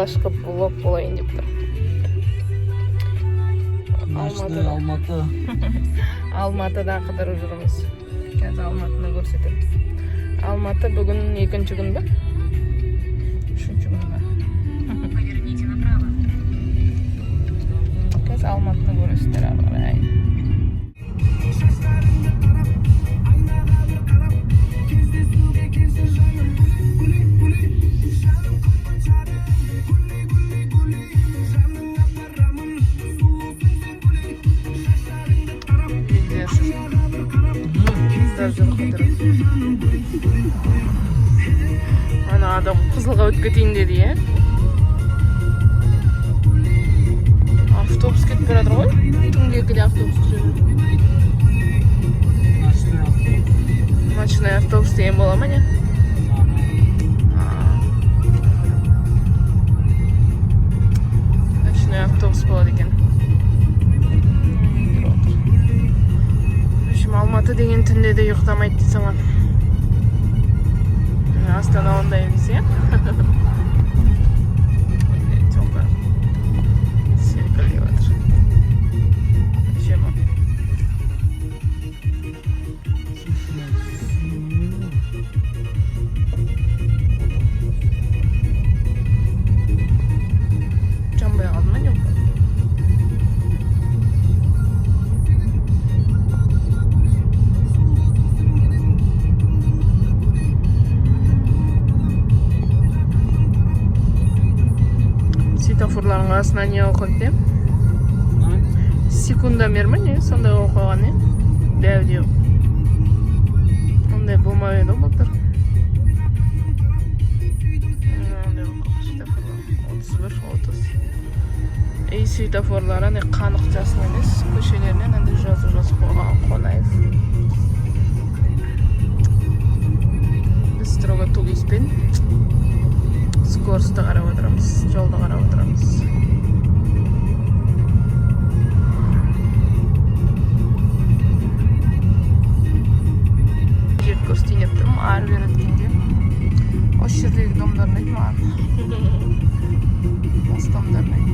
Алғашқы влог болайын деп тұр. Ночной Алматыда. Алматы. Алматыда қыдырып жүрміз. Қазір Алматыны көрсетемін. Алматы бүгін екінші күн бе? Үшінші күн бе? Поверните направо. Қазір Алматыны көресіздер ары қарай. Шаштарыңды тарап, айнаға бір қарап, кездесуге келші, жаным, гүли, гүли, гүли, жаным, қымбат жарым, гүли, гүли, гүли, жаныңа барамын, сұлусың сен, гүли, шаштарыңды тарап, Үйде айнаға бір қарап, қыздар жүр қыдырып. келші, жаным, гүли, гүли, гүли. Ана адам қызылға өтіп кетейін деді, иә? Автобус кетіп бара жатыр ғой. Түнгі 2-де автобус жүреді. Ночной автобус. Ночной автобус деген бола ма, не? Ага. А. Ночной автобус болады екен. Жүріп отыр. В общем, Алматы деген түнде де ұйықтамайды дейсің ғой. Астана ондай емес, иә? Жолда селкілдеп жатыр. Вообще ма? Жанбай қалды ма, не болды? Светофорлардың қасына не қойып, иә? А? Секундомер ма, не, сондай қойып қойған, иә, дәу дәу. Ондай болмап еді ғой былтыр. Мынандай қойып қойған светофорлар, 31, 30. И светофорлар андай қанық жасыл емес, көшелеріне андай жазу жазып қойған, Қонаев. Біз строго 2ГИС-пен скоростьті қарап отырамыз, жолды қарап отырамыз. Жер көрсетейін деп тұрмын ары бері өткенде. Осы жердегі домдар ұнайды маған, осы домдар ұнайды,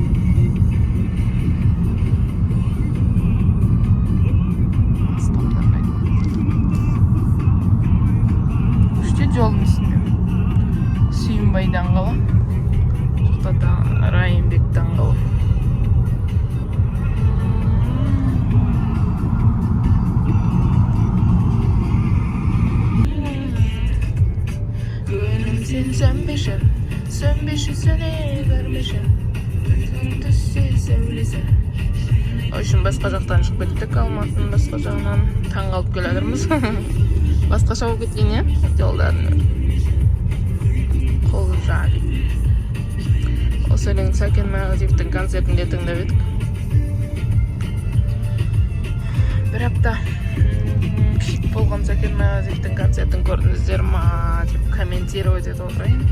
осы домдар ұнайды. Күшті. Жолдың үстінде Сүйінбай даңғылы, тоқтата, Райымбек даңғылы. Күнім, сен сөнбеші, сөнбеші, сөне көрмеші, күн түссе сәулесі. В общем, басқа жақтан шығып кеттік, Алматының басқа жағынан. Таң қалып келе жатырмыз, басқаша болып кеткен, иә, жолдардың. Құлжа дейді. Осы өлеңді Сәкен Майғазиевтің концертінде тыңдап едік. Бір апта хит болған Сәкен Майғазиевтің концертін көрдіңіздер ма деп комментировать етіп отырайын.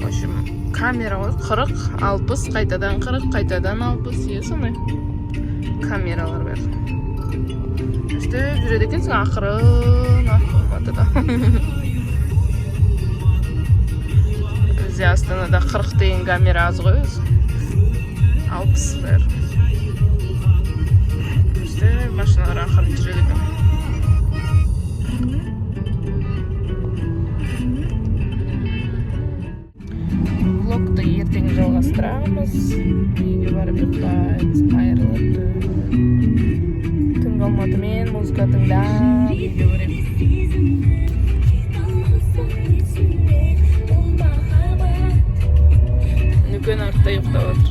В общем, камера ғой, 40, 60, қайтадан 40, қайтадан 60, иә, сондай камералар бәрі. Өстіп жүреді екенсің ақырын Алматыда. Бізде Астанада 40 деген камера аз ғой өзі, 60 бәрі. Өстіп машиналар ақырын жүреді екен. Влогты ертең жалғастырамыз. Үйге барып ұйықтаймыз. Қайырлы түн. Түнгі Алматымен музыка тыңдап үйге барамын. Нүкен артта ұйықтап жатыр.